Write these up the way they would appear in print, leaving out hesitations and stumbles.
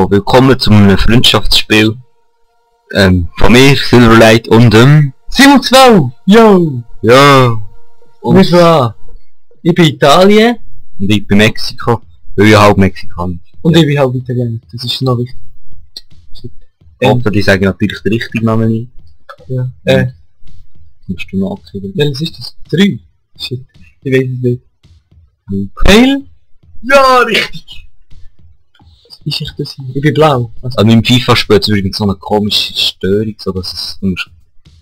Ja, willkommen zu einem Freundschaftsspiel. Von mir, Silverlight und Simon 12! Yo! ja. Und Wie war? Ich bin Italien ich bin Mexiko, weil ich halb Mexikaner. und ich bin halb Italiener. Das ist noch wichtig. Ich hoffe, die sagen natürlich den richtigen Namen nicht. Ja. Musst du nachsehen. Welches ist das? 3? Shit. Ich weiß es nicht. Hm. Pale? Ja, richtig! Ist echt das hier? Ich bin blau. Also, Also im FIFA spielt es übrigens so eine komische Störung, so dass es du musst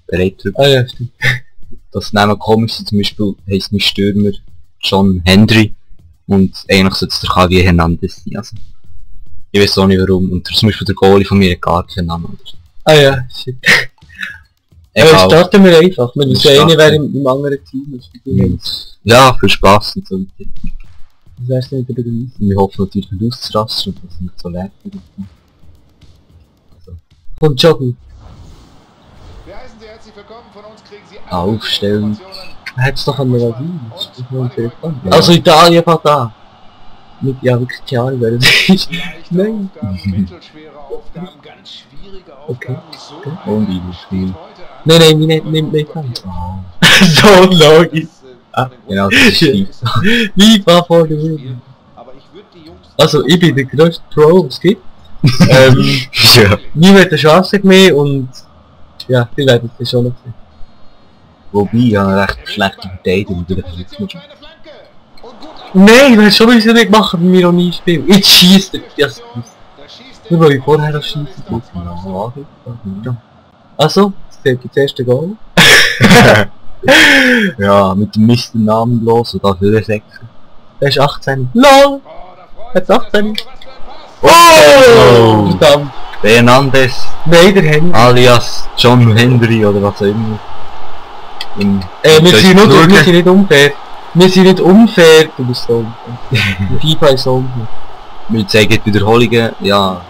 bereit drücken. ah ja, stimmt. Das Name komisch ist, zum Beispiel heisst mein Stürmer John Hendry und eigentlich sollte es der Javier Hernandez sein. Also, ich weiß auch nicht warum. Und zum Beispiel der Goalie von mir hat gar keinen Namen. Oder? Ah ja, shit. Egal. Starten wir einfach. Wir wissen starten. eine, wer im anderen Team ist. Ja, viel Spaß und so. Das wär's nicht über den Eis. Wir hoffen natürlich nicht auszurasten und dass es nicht so leer wird. Und Joggen. Wir heißen Sie herzlich willkommen. Von uns kriegen Sie Aufstellen. Hätt's doch an der Wien. Ja. Also Italien war da. Mit, ja, wirklich keine Ahnung, wer das ist. leichte Nein. Aufgaben, mittelschwere Aufgaben, ganz schwierige Okay. Aufgaben. So Und ein ich Match spiele. steht heute an. Nein, nimmt nicht an. Oh. So logisch. Das, Genau, das ist die. Wie war vor der Wien? Aber ich würde die Jungs... Also ich bin der grösste Pro, was es gibt. Ja. Niemand hat Chance mehr und ja, die werden es schon noch sehen. Wobei, ich habe eine recht schlechte Verteidigung. Durch jetzt nicht. Kleine Flanke. Und gut Nein, du hättest schon müssen nicht machen, wenn wir noch nie spielen. Jetzt schießt er. Ja, da schießt nur weil ich vorher noch schießen muss. Ja. Also, das zählt das erste Goal. Ja, mit dem Mist Namen los und dafür 6. Der ist 18. LOL! Oh, da freut Jetzt sich 18. der Torwart. Was für ein Pass. Oh! Verdammt. Fernandes, Nein, der Henry. alias John Henry oder was auch immer. Wir sind nicht unfair. Wir sind nicht unfair. Du bist so unfair. FIFA ist so unfair. Wir zeigen die Wiederholungen, ja,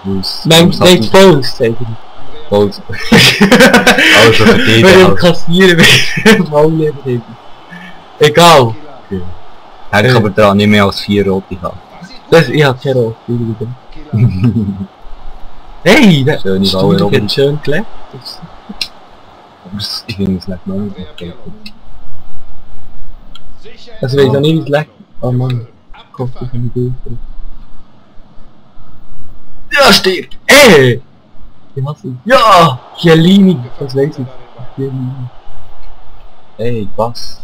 Nein, Fouls zeigen. Fouls. Also für die Wenn wir halt. kassieren, wenn wir Foul nehmen. Egal. Denk aber dran, nicht mehr als 4 rote haben. Das, ich hab keine Rot. Hey, der Schöne Studio Bauer, hat schön gelebt. Ich finde es nicht mal. Also weiß auch nicht, wie es leckt. Oh Mann. Gott, ich kann nicht durch. Ja, stirbt! Ey! Wie hast du? Ja! Chiellini! Das weiß ich. Chiellini. Hey, was?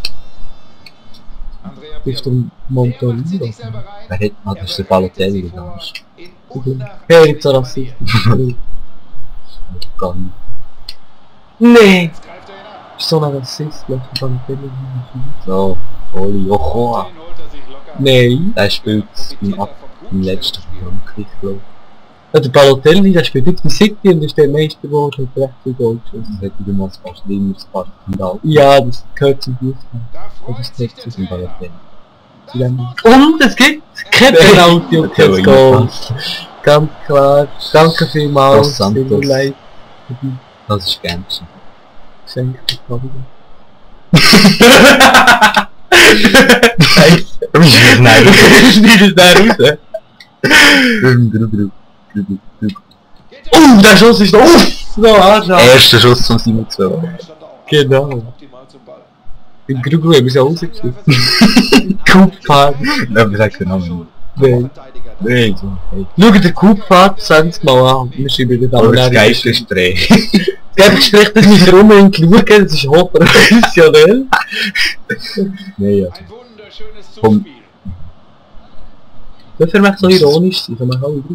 Bist du Montorino? Wer hat man das der Balotelli gegangen? Hey, nicht so rassistisch. Gar nicht. Nee! Bist so ein Rassist, lass mich an den So, Oli Ochoa. Nein! Der spielt im letzten Frankreich, glaube Ja, der Balotelli, der spielt nicht bei City und ist der Meister geworden und hat recht viel Gold ich. geschossen. Das hat wieder mal fast immer das Part von Ja, das gehört zum Fußball. Das gehört zu dem Balotelli. Und es gibt kein Penalty und kein Goal. Ganz klar. Danke vielmals. Dos Santos. Silverlight. Das ist Gänse. Geschenk bekommen. Nein. Schneid es da raus. Der Schuss ist noch anschauen. Erster Schuss von Simon 2. Genau. In Grugel haben wir es ja rausgeschmissen. Kupfahrt. Ja, wir sagen genau nicht. Nein. Nee, so. Hey. Schau dir Kupfahrt 20 Mal an und wir schreiben den Aber das Namen. Geist ist Dreh. Gäbe schlecht, dass wir unbedingt schauen, das ist hochprofessionell. Nee, ja. Ein wunderschönes Komm. Zuspiel. Das wäre so ironisch sein, kann man auch nicht.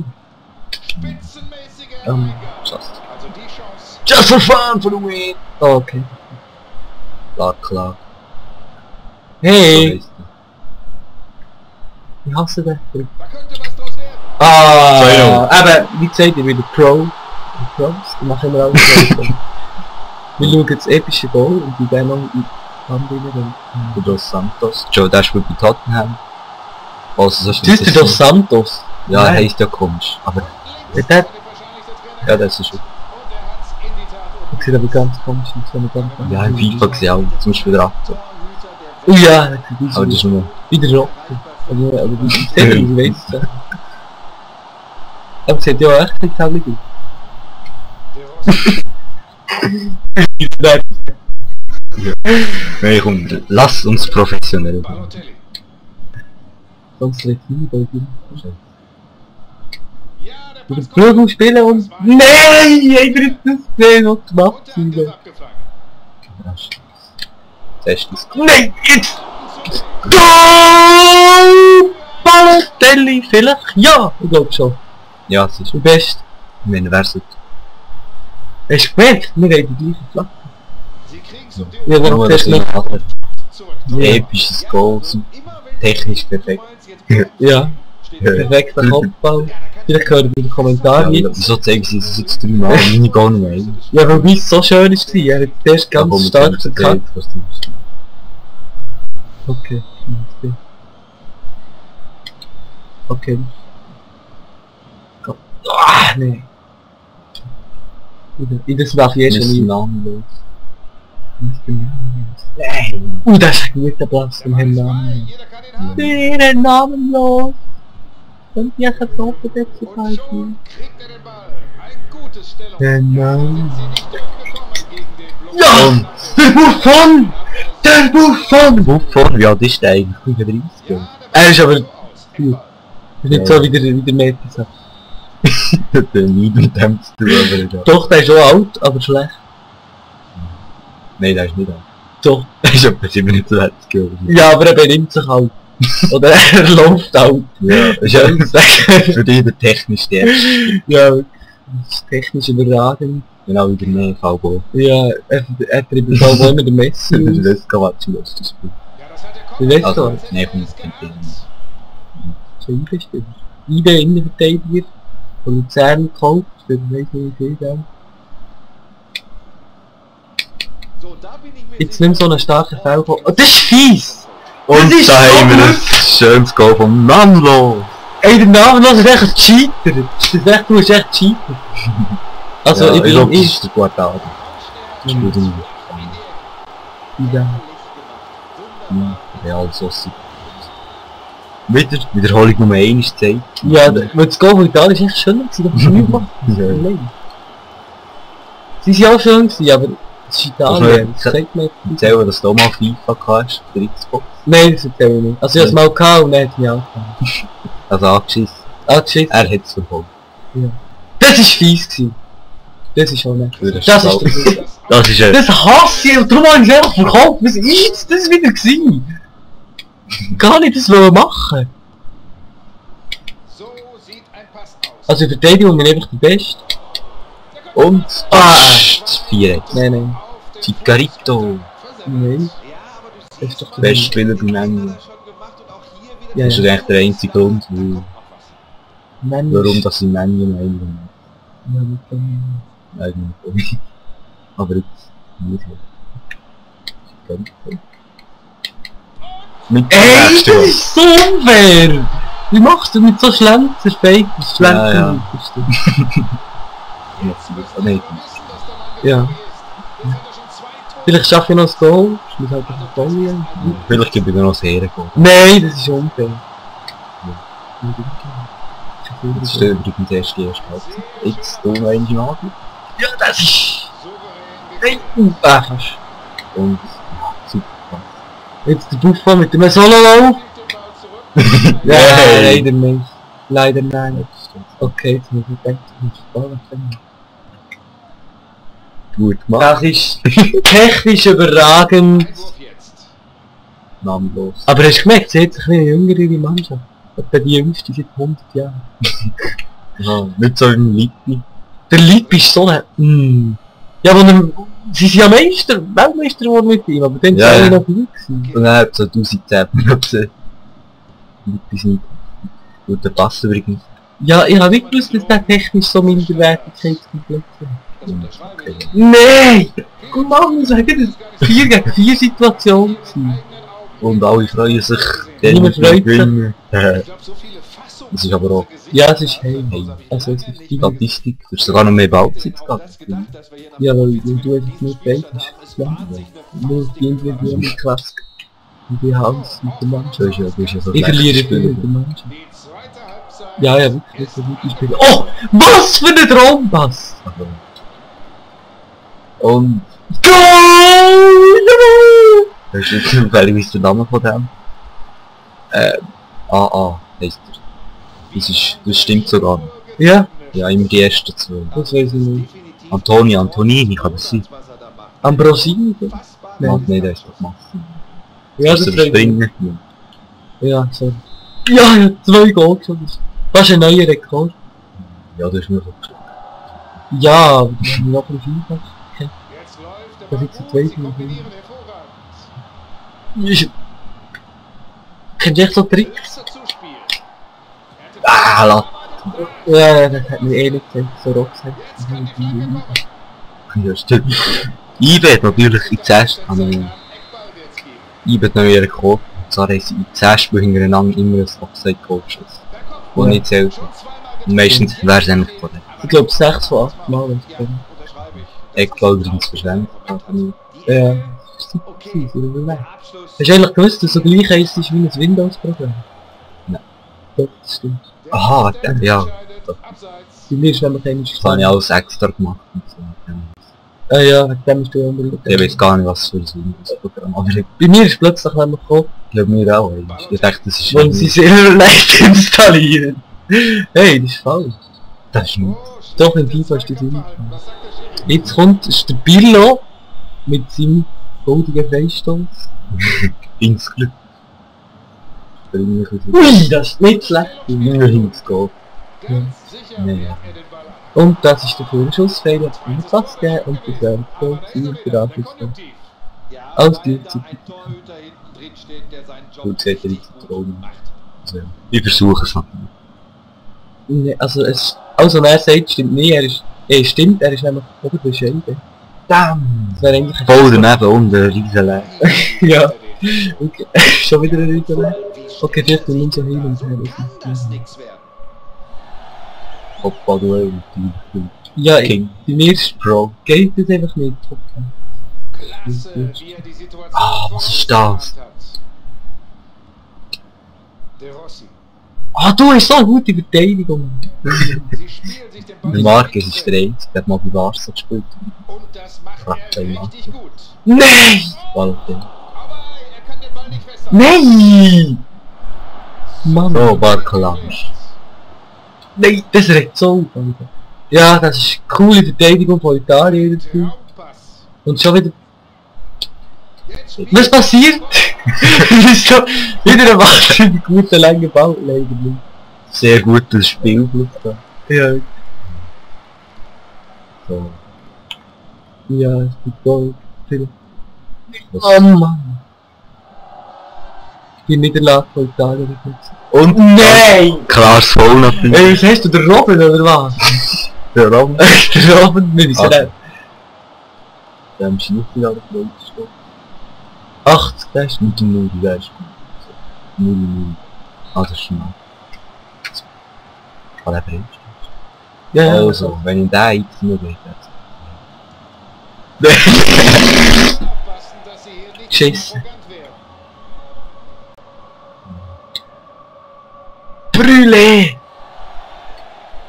Spitzenmäßige Ähm, Eingabe. just. Also die Chance. Just for fun, for the win! Oh, okay. Klar. Hey! Ich hasse den. Da könnte was draus werden. Ah, aber wie gesagt, ich bin der Pro. Die Pros, die machen wir alles. Wir schauen das epische Goal und die dann noch in die anderen. Der Dos Santos. Joe, der spielt bei Tottenham. Also, so Das ist der Dos Santos. Ja, Nein. heisst ja komisch. Aber Links der- wahrscheinlich der Trainer. ja, das ist schon. Und er hat's in die Tat Das sieht aber ganz komisch aus, wenn ich ganz Ja, im FIFA gesehen auch. Zum Beispiel der Raptor. Oh ja, das Aber das ist ist nur. wieder Rock. Aber die Stelle, ich weiß es. Aber sieht ja auch echt nicht hell gut. De Rossi. Nein, komm, lass uns professionell machen. Balotelli. Sonst wird es nie bei dir. Ja, der Mit dem Pass kommt. Flügel spielen und... Nein! Jeder hat das gesehen, was Und gemacht der hat das wird. abgefangen. Zuerst das Nein! Jetzt! Goal! Balotelli! Vielleicht? Ja! Ich glaube schon. Ja, es ist... Du bist... Wenn wer so... Hast du gemerkt? Wir haben die gleiche Flagge. Sie kriegen es um die Ja, Uhr aber das ist nicht... zurück. Episches Goal, so technisch perfekt. Ja. Steht Perfekter Kopfball. Vielleicht hören wir den Kommentar Ja, nicht. wieso zeigen sie es jetzt 3 Mal? Meine gar nicht mehr. Ja, weil es so schön war. Er hat erst ganz stark verkackt. Okay. Okay. Ah, nee. Das mache ich eh schon nie. namenlos. Nein. Das ist ein guter Platz vom Herrn Namen. Jeder kann ihn haben. Der namenlos. Und ich habe so bedeckt Und schon kriegt er den Ball. Ein gutes Stellung. Der Name. Sind sie nicht durchgekommen gegen den Block. Ja! Der Buffon! Der Buffon! Wovon? Wie alt ist der eigentlich? 35? Ja, Ja. der Er ist aber Ball aus. gut. Nicht so wie der Mädchen sagt. Hat nie mit dem zu tun, aber egal. Doch, der ist auch alt, aber schlecht. Nein, der ist nicht alt. Doch. Der ist etwa 27 Jahre. Ja, aber er benimmt sich alt. Oder er läuft alt. Ja, ist ja für dich der technisch stärkste. Ja, das ist technisch überragend. Genau wie der Neufallball. Ja, er treibt auch immer den Messer Das aus. ist Kawatsch, das Spiel. Ja, das hat der Kopf. Du weißt Also, doch, nee, komm, das kennt ihr nicht. so einbestimmt. IB Innenverteidiger von Luzern gekauft, für weiss nicht wie viel Geld. So, da bin ich mir Jetzt sicher. nimm so einen starken Fall. Oh, das ist fies! Und Das ist da haben wir so ein schönes Goal vom Namenlos. Ey, der Namenlos ist echt ein Cheater! Das ist echt, du bist echt Cheater! Also, Ja, ich glaube, bin das ist der Guardado. Das spielt nicht. Ja. Real Sociedad. Wiederholung Nummer 1 zeigt. Ja, weil das Goal von Italien ist echt schön, sie haben es nie gemacht. Ja. Nein. Sie sind auch schön gewesen, aber es ist Italien, das sagt mir nicht. Erzählen, dass du auch mal FIFA hast, für Xbox. Nein, das erzähle ich nicht. Also ich habe es mal gehabt und dann hat es mich angefangen. Also angeschissen. Ah, shit. Er hat es verfolgt. Das ist fies gewesen. Das ist auch nicht. Das Das ist ist Das ist das hasse ich und darum habe ich es einfach verkauft. Was ist das wieder gewesen? Gar nicht das wollen machen. So sieht ein Pass aus. Also in Verteidigung bin ich einfach der Beste. Und... das 4 Nein, nein. Auf den Chicarito. Nein. Ja, aber du Das siehst, ist doch der Beste Spieler beim das hat England. er schon gemacht und auch hier wieder Ja, Das ist eigentlich der einzige Grund, Mann, warum das in Mengen meinen. Ja, mit dem- Eigentlich. Aber jetzt nicht so. Mit dem Ey, nächsten das Goal. ist so unfair! Wie machst du mit so Schlenzer Fake? Das Schlenzer Ja, ja. nicht, das stimmt. Nein. Ja. Vielleicht schaffe ich noch das Goal. Ich muss halt einfach Goal. Vielleicht gebe ich mir noch das Ehrengoal. Nein, das ist unfair. Das ist übrigens erst die erste Halbzeit. Jetzt tun wir einmal nach. Ja, das ist... souverän Nein, fast. Und super. Jetzt der Buffon mit dem Solo-Lauf. den Ball zurück. Ja, Nein. leider nicht. Leider nein. Okay, jetzt muss ich denken, ich muss Ball wegnehmen. Gut gemacht. Das ist technisch überragend. Einwurf jetzt. Namenlos. Aber hast du gemerkt, sie hat sich eine jüngere Mannschaft. Etwa die jüngste seit 100 Jahren. Ja, nicht so im Lippi. Der Lieb ist so ein... Ja, sie sind ja Weltmeister geworden mit ihm, aber dann Ja, sind sie ja. noch gut gewesen. Und dann 2010 Minuten. Lippi nicht. Guter Pass übrigens. Ja, ich habe nicht gewusst, dass der technisch so Minderwertigkeitskomplex hat. Das unterschreibe ich. Nein! Guck mal, ich sage, das 4 gegen 4 Situation gewesen. Und alle freuen sich. Niemand freut sich. gewinnen. Ich glaube, so viele Fassungen. Das ist aber auch Ja, es ist heim. Hey. Also es ist die... Statistik. Du hast sogar noch mehr Ballzeit gehabt. Ja, weil du jetzt nicht denkst. Ja. Nur die Individuen mit Klasse. Und die Haus mit der So Mannschaft. ist ja, du bist ja so Ich schlecht verliere gespielt. viel mit der Mannschaft. Die zweite Halbzeit Ja, ja, wirklich, so gute Spieler. Oh! Was für ein Traumpass! Und... Goal! Weißt du jetzt zufällig, wie ist der Name von dem? AA heisst er. Das stimmt sogar. Ja, Ja, immer die ersten zwei. das weiß ich nicht. Antonini kann das sein. Ambrosini? Nein, nee, der ist doch Massi. Ja, das ist der weiß ich. Springer. Ja, sorry. Ja, ja, 2 Goal geschossen. Das ist ein neuer Rekord. Ja, das ist nur so. Ja, aber wir haben noch ein FIFA. Jetzt läuft der Das Ball ist der gut, zweite sie kombinieren hervorragend. Ich... Kennt ihr echt so Tricks? Klasse Zuspiel. Ah, la. Ja, das hat mir eh nicht gesagt, so Rockset. Jetzt kann die Flanke kommen. Ja, stimmt. IBE hat natürlich in 10 Eckball wird's geben. IBE hat noch wieder gekommen. Und zwar haben sie in 10 Spielen hintereinander immer ein Offside-Goal geschossen. Der Kopf Wo Ja. nicht zählt. schon zweimal Und meistens wäre es eigentlich von Ich glaube 6 von 8 Mal, wenn ich Ja, bin. unterschreibe ich. Eckball übrigens verschwendet. Ja, das ist super gewesen, so überlegt. Hast du eigentlich gewusst, dass so gleich heisst ist wie ein Windows-Programm? Nein. Doch, das stimmt. Aha, ja. Abseits. Bei mir ist nämlich einer Das habe ich alles extra gemacht. Und so. Ah ja, wegen dem ist du unbedingt. Ich weiß gar nicht, was für ein Windows-Programm. Aber ich Bei mir ist plötzlich nämlich gekommen, glaube mir auch. Ich dachte, das ist... wollen sie sehr leicht installieren. Hey, das ist falsch. Das ist nicht... Doch, in FIFA ist das immer. Was sagt der Schiri? Jetzt kommt ist der Pirlo mit seinem goldigen Freistoß. Ins Glück. Ui, das ist nicht schlecht. Immerhin zu gehen. Ganz sicher Nee. wehrt er den Ball ab. Und das ist der Vorschussfehler, hat einen Pass gegeben und das wäre ein Tor für den Abschluss. Aus die Zeit. Gut, seht ihr jetzt die Traum. Also, ich versuche es halt. Nee, also es... Also er sagt, stimmt nicht, stimmt, er ist nämlich oben bei Scheibe. Damn! Das wäre eigentlich... Voll daneben und ein riesen Leer. Ja. Okay. Schon wieder ein Riesen. Okay, vielleicht nicht so hin und her. Hoppa-Duell und Ja, King. bei mir ist- Pro. geht das einfach nicht. Klasse, wie er die Situation Ah, was ist das? hat. De Rossi. Ah, du hast so eine gute Verteidigung. Sie spielen sich den Ball Der Marcus ist der Einzige, der hat mal bei Barca gespielt. und das macht er Rafael richtig gut. Nein! Valentin. Aber er kann den Ball nicht festhalten. Nein! Mann. So, Barcalansch. Nein, das regt so auf, Alter. Ja, das ist eine coole Verteidigung von Italien dazu. Traumpass. Und schon wieder... Jetzt spielt Was passiert? Das ist schon wieder ein wahnsinnig guter, langer Ball. Leider nicht. Sehr gutes Spielglück da. Ja, So, ja, es gibt Gold. Viel. was- Oh Mann. Die Niederlage von Italien. Und Nein! klares Foul natürlich. Ey, was hast du, der Robin oder was? Der Raum. Der Robin, wir wissen Ah. nicht. Der am Schieffinale geholt ist. 80, das ist Mit dem Null, der ist gut. 0-0. Ah, das ist schon mal. Kann er bringen. ja, ja. Also, wenn ich den jetzt nur geht, aufpassen, dass sie hier nicht Geschissen. arrogant werden. Brûlé!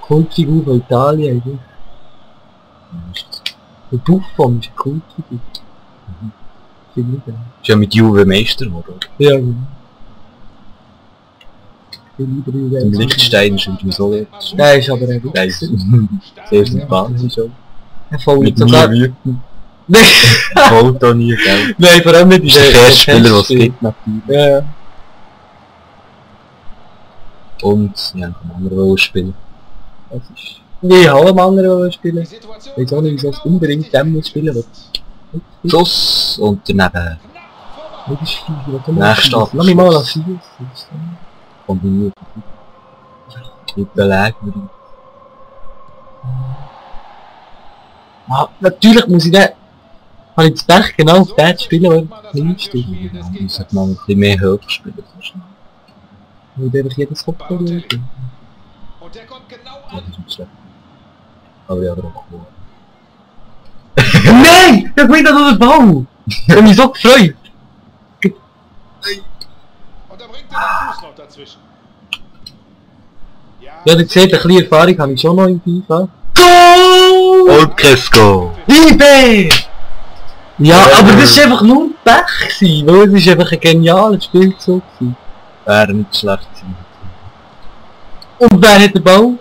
Kultfigur von Italien, eigentlich. Der Buffon ist eine Kultfigur. Finde ich auch. ist ja mit Juve Meister geworden. Ja, genau. Ich liebe die Im Welt. Liechtenstein ist übrigens so jetzt. Der ist aber ein Der ist Wichser. sehr sympathisch schon. Er fällt Mit sogar... nie wütend. Nein, Foto nie, gell? nein, vor allem nicht in Das ist der erste Spieler, was es Testspiel. gibt, natürlich. Ja, ja. Und, ja, kann man andere spielen. Das ist... Ich habe einen anderen Die spielen. Situation Ich weiß auch nicht, wieso es genau unbedingt richtig dem muss spielen will. ist. Schuss und daneben Knapp vorbei. Das ist viel, was du machst. Nächster Lass mich mal an Abschluss. 4. kombiniert. Mit Beleg würde ich... Ah, natürlich muss ich den... Habe ich das Pech genau auf So den spielen, zerstört man der das nicht steht. Angriffsspiel des Man Gegners. sollte mal ein bisschen mehr höher spielen. So schnell. Weil der einfach jedes Kopf Balotelli. verliert. Und der kommt genau Ja, an. das ist nicht schlecht. Aber ja, auch cool. Nein! Der gewinnt an den Ball! Ich hab mich so gefreut! Und da bringt er den Fuß noch dazwischen. Ja, ihr seht, ein bisschen Erfahrung habe ich schon noch in FIFA. Und Kesco! Liebe! Ja, aber das war einfach nur Pech gewesen, weil es ist einfach ein genialer Spielzug gewesen. Wäre nicht schlecht gewesen. Und wer hat den Ball?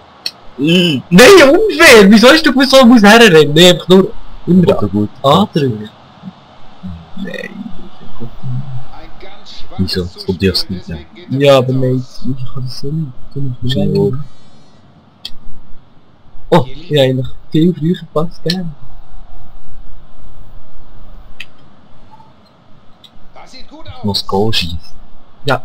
Nein, unfair! Wieso hast du gewusst, wo muss herrennen? Nein, einfach nur immer Oder gut. andrücken. Nein. Ein ganz schwaches Wieso? Das kommt erst nicht, Zuspiel, deswegen geht der Ja, aber Schuss nein, aus. ich kann das so nicht. Du musst mir Schnell. schnell. Oh, ich habe eigentlich viel früher Pass gegeben. Das sieht gut aus. Muss Goal schießen. Ja,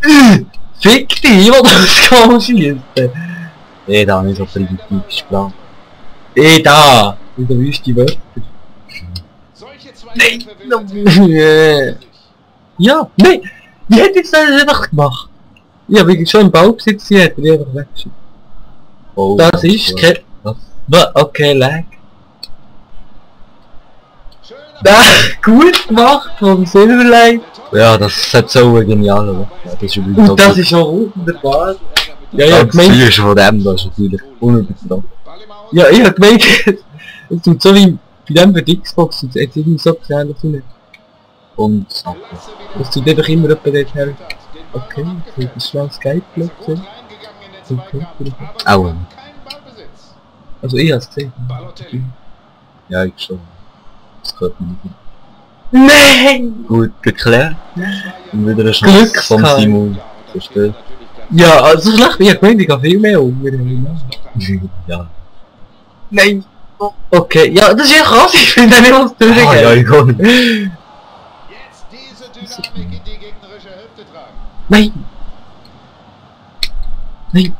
fick dich, ich will das Goal schießen. Da habe ich so primitiv gespielt. Da! In der Wüste Wörter. Solche Nein, Zweikämpfe will no, der Trainer nee. Ja, nein! Wie hat jetzt das einfach gemacht? Ja, wie schon im Ballbesitz sie hat er einfach weggeschickt. Oh, Das ist kein... Was? Okay, lag. Schöner Da, gut gemacht vom Silverlight. Ja, das hat so genial, oder? Ja, das ist übrigens Und das ist auch wunderbar. Ja, ja, ja, das gemeint, ist von dem, das ist natürlich unübertroffen. Ball im Aus. ja, ich hab gemeint, es tut so wie bei dem bei der Xbox, und jetzt irgendwie so gefährlich nicht. Und Klasse, wie Das tut einfach immer jemand dort her. der hat. Den Ball Okay, noch das abgefälscht. ist schnell Skype-Block. Ist er gut reingegangen in den Okay. Zweikampf, aber Aua. kein Ballbesitz. Also ich hab's gesehen. Balotelli. ja, ich schon. Das gehört mir nicht. Nein! Gut geklärt. Das war Und ja wieder ein Schuss Glückskarte. vom Simon. Ja, und dann steht Versteht? natürlich ganz Ja, also so schlecht, ich hab gemeint, ich gehe viel mehr um. Ja. Nein! Okay, ja, das ist ja krass, ich finde nicht, was du Ah, ja, ich kann. Jetzt diese Dynamik in die gegnerische Hälfte tragen. Nein! Nein!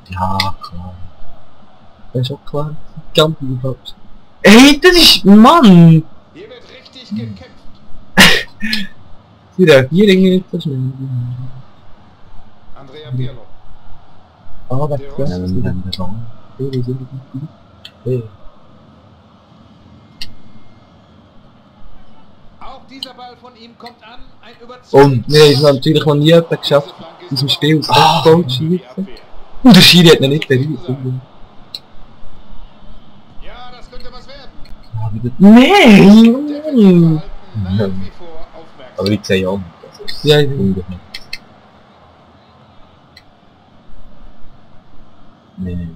Ja, klar. Das ist auch klar. Ganz falsch. Hey, das ist... Mann! Hier wird richtig gekämpft. Sie reagieren irgendwie nicht so schnell. Andrea Pirlo. Ah, weg. Der Ja, wenn dann der Ball. Auch dieser Ball von ihm kommt an. Ein Und- Wir haben es natürlich noch nie jemand geschafft, aus dem Spiel aus Ah. dem Goal zu schießen. Und der Schiri hat ihn nicht berührt. Ja, das könnte was werden. Nein! Defensiv verhalten, nach wie vor aufmerksam. Aber ich sehe ja nicht. Das ist Ja, ja. ungefähr. Nee.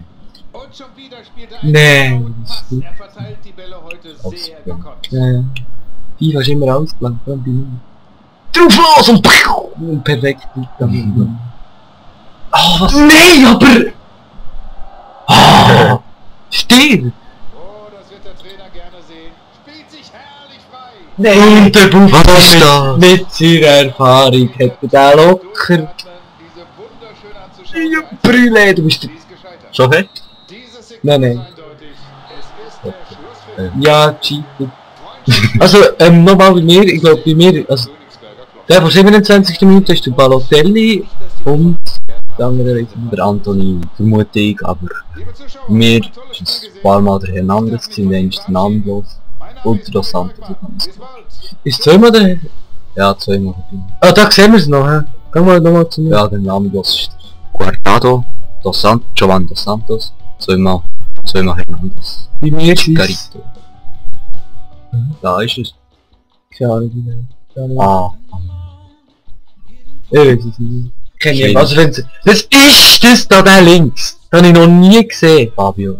Und schon wieder spielt er einen Nee, genauen das ist Pass. gut. Er verteilt die Bälle heute sehr Ausgegangen. gekonnt. Ja. FIFA ist immer ausgelangt, vor allem bei mir. Drauf los und piu! Und perfekt. Mhm. Ah, was? Nein, aber... Ah! Still! Oh, das wird der Trainer gerne sehen. Spielt sich herrlich frei. Nein, der Buff Was ist das? mit seiner Erfahrung hat er den locker... Durchatmen, diese wunderschön anzuschauen. Ja, Brülle, du bist... Sie ist gescheitert. Schon weg? Dieses Signal Nein, nein. ist eindeutig. Es ist der Schlusspfiff. Ja, cheated. Freundschaft Also, nochmal bei mir, ich glaube bei mir, also Königsberger Klopf. der von 27. Minute ist der Balotelli und der andere weiß ich nicht. Der Antoni vermute ich, aber Liebe Zuschauer, mir ein tolles ist Spiel ein gesehen. paar Mal der Hernandez gewesen, der ist namenlos. Mein Name Und ist Dos Jürgen Santos. Beckmann. Bis bald. Ist zweimal der... Ja, zweimal. Ah, da sehen wir es noch, hä? Geh mal nochmal zu mir. Ja, der namenlos ist der Guardado, Dos Santos, Giovanni Dos Santos, zweimal Hernandez. Bei mir ist es... Garito. Da ist es. Keine Ahnung, wie der- keine Ahnung. Ah, Ich weiß es nicht. Kenn ich Schön. nicht. Also wenn's... Das ist das da, der links. Das habe ich noch nie gesehen. Fabio.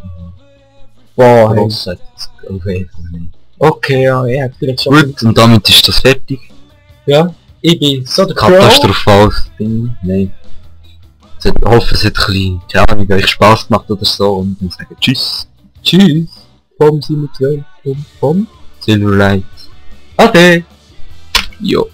Boah, hey. Ross hat es auf jeden Fall nicht. Okay, ja, ich hätte vielleicht schon... Gut, und damit ist das fertig. Ja, ich bin so der Pro. Katastrophales Ding. Nein. Ich hoffe, es hat ein bisschen, keine Ahnung, euch Spaß gemacht oder so und dann sagen Tschüss. Tschüss. Vom 27. Vom. Silverlight. Ade. Jo.